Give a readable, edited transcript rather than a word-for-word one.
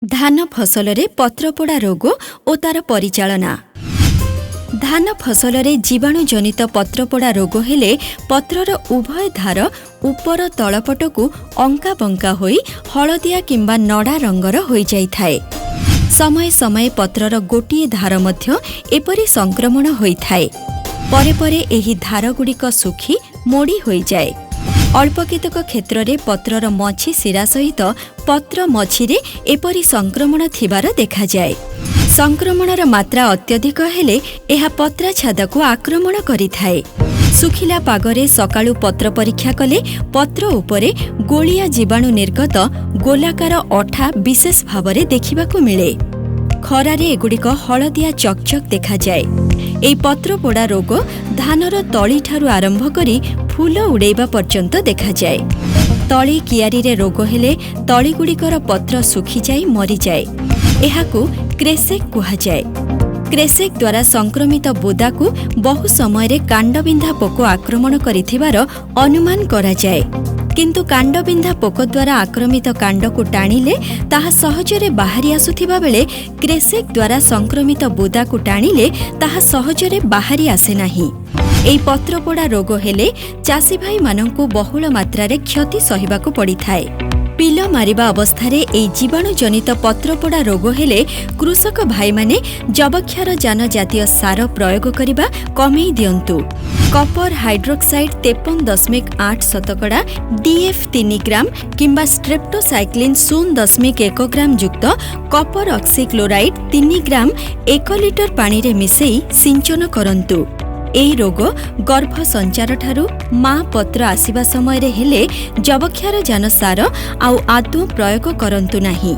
ଧାନ ଫସଲରେ ପତ୍ରପୋଡ଼ା ରୋଗ ଓ ତାର ପରିଚାଳନା। ଧାନ ଫସଲରେ ଜୀବାଣୁଜନିତ ପତ୍ରପୋଡ଼ା ରୋଗ ହେଲେ ପତ୍ରର ଉଭୟ ଧାର ଉପର ତଳପଟକୁ ଅଙ୍କା ବଙ୍କା ହୋଇ ହଳଦିଆ କିମ୍ବା ନଡ଼ା ରଙ୍ଗର ହୋଇଯାଇଥାଏ। ସମୟେ ସମୟେ ପତ୍ରର ଗୋଟିଏ ଧାର ମଧ୍ୟ ଏପରି ସଂକ୍ରମଣ ହୋଇଥାଏ। ପରେ ପରେ ଏହି ଧାରଗୁଡ଼ିକ ଶୁଖି ମୋଡ଼ି ହୋଇଯାଏ। ଅଳ୍ପ କେତେକ କ୍ଷେତ୍ରରେ ପତ୍ରର ମଝି ଶିରା ସହିତ ପତ୍ର ମଝିରେ ଏପରି ସଂକ୍ରମଣ ଥିବାର ଦେଖାଯାଏ। ସଂକ୍ରମଣର ମାତ୍ରା ଅତ୍ୟଧିକ ହେଲେ ଏହା ପତ୍ରାଛାଦକୁ ଆକ୍ରମଣ କରିଥାଏ। ଶୁଖିଲା ପାଗରେ ସକାଳୁ ପତ୍ର ପରୀକ୍ଷା କଲେ ପତ୍ର ଉପରେ ଗୋଳିଆ ଜୀବାଣୁ ନିର୍ଗତ ଗୋଲାକାର ଅଠା ବିଶେଷ ଭାବରେ ଦେଖିବାକୁ ମିଳେ। ଖରାରେ ଏଗୁଡ଼ିକ ହଳଦିଆ ଚକଚକ୍ ଦେଖାଯାଏ। ଏହି ପତ୍ରପୋଡ଼ା ରୋଗ ଧାନର ତଳିଠାରୁ ଆରମ୍ଭ କରି ଫୁଲ ଉଡ଼େଇବା ପର୍ଯ୍ୟନ୍ତ ଦେଖାଯାଏ। ତଳି କିଆରିରେ ରୋଗ ହେଲେ ତଳିଗୁଡ଼ିକର ପତ୍ର ଶୁଖିଯାଇ ମରିଯାଏ। ଏହାକୁ କ୍ରେସେକ୍ କୁହାଯାଏ। କ୍ରେସେକ୍ ଦ୍ୱାରା ସଂକ୍ରମିତ ବୁଦାକୁ ବହୁ ସମୟରେ କାଣ୍ଡବିନ୍ଧା ପୋକ ଆକ୍ରମଣ କରିଥିବାର ଅନୁମାନ କରାଯାଏ। କିନ୍ତୁ କାଣ୍ଡବିନ୍ଧା ପୋକ ଦ୍ୱାରା ଆକ୍ରମିତ କାଣ୍ଡକୁ ଟାଣିଲେ ତାହା ସହଜରେ ବାହାରି ଆସୁଥିବା ବେଳେ କ୍ରେସେକ୍ ଦ୍ୱାରା ସଂକ୍ରମିତ ବୁଦାକୁ ଟାଣିଲେ ତାହା ସହଜରେ ବାହାରି ଆସେ ନାହିଁ। ଏହି ପତ୍ରପୋଡ଼ା ରୋଗ ହେଲେ ଚାଷୀ ଭାଇମାନଙ୍କୁ ବହୁଳ ମାତ୍ରାରେ କ୍ଷତି ସହିବାକୁ ପଡ଼ିଥାଏ। ପିଲ ମାରିବା ଅବସ୍ଥାରେ ଏହି ଜୀବାଣୁଜନିତ ପତ୍ରପୋଡ଼ା ରୋଗ ହେଲେ କୃଷକ ଭାଇମାନେ ଯବକ୍ଷାରଜାନ ଜାତୀୟ ସାର ପ୍ରୟୋଗ କରିବା କମେଇ ଦିଅନ୍ତୁ। କପର ହାଇଡ୍ରୋକ୍ସାଇଡ୍ 53.8 ଶତକଡ଼ା, ଡିଏଫ୍ 3 ଗ୍ରାମ କିମ୍ବା ଷ୍ଟ୍ରେପ୍ଟୋସାଇକ୍ଲିନ୍ 0.1 ଗ୍ରାମ ଯୁକ୍ତ କପର ଅକ୍ସିକ୍ଲୋରାଇଡ୍ 3 ଗ୍ରାମ 1 ଲିଟର ପାଣିରେ ମିଶାଇ ସିଞ୍ଚନ କରନ୍ତୁ। ଏହି ରୋଗ ଗର୍ଭ ସଞ୍ଚାରଠାରୁ ମା ପତ୍ର ଆସିବା ସମୟରେ ହେଲେ ଯବକ୍ଷାରଜାନ ସାର ଆଉ ଆଦୌ ପ୍ରୟୋଗ କରନ୍ତୁ ନାହିଁ।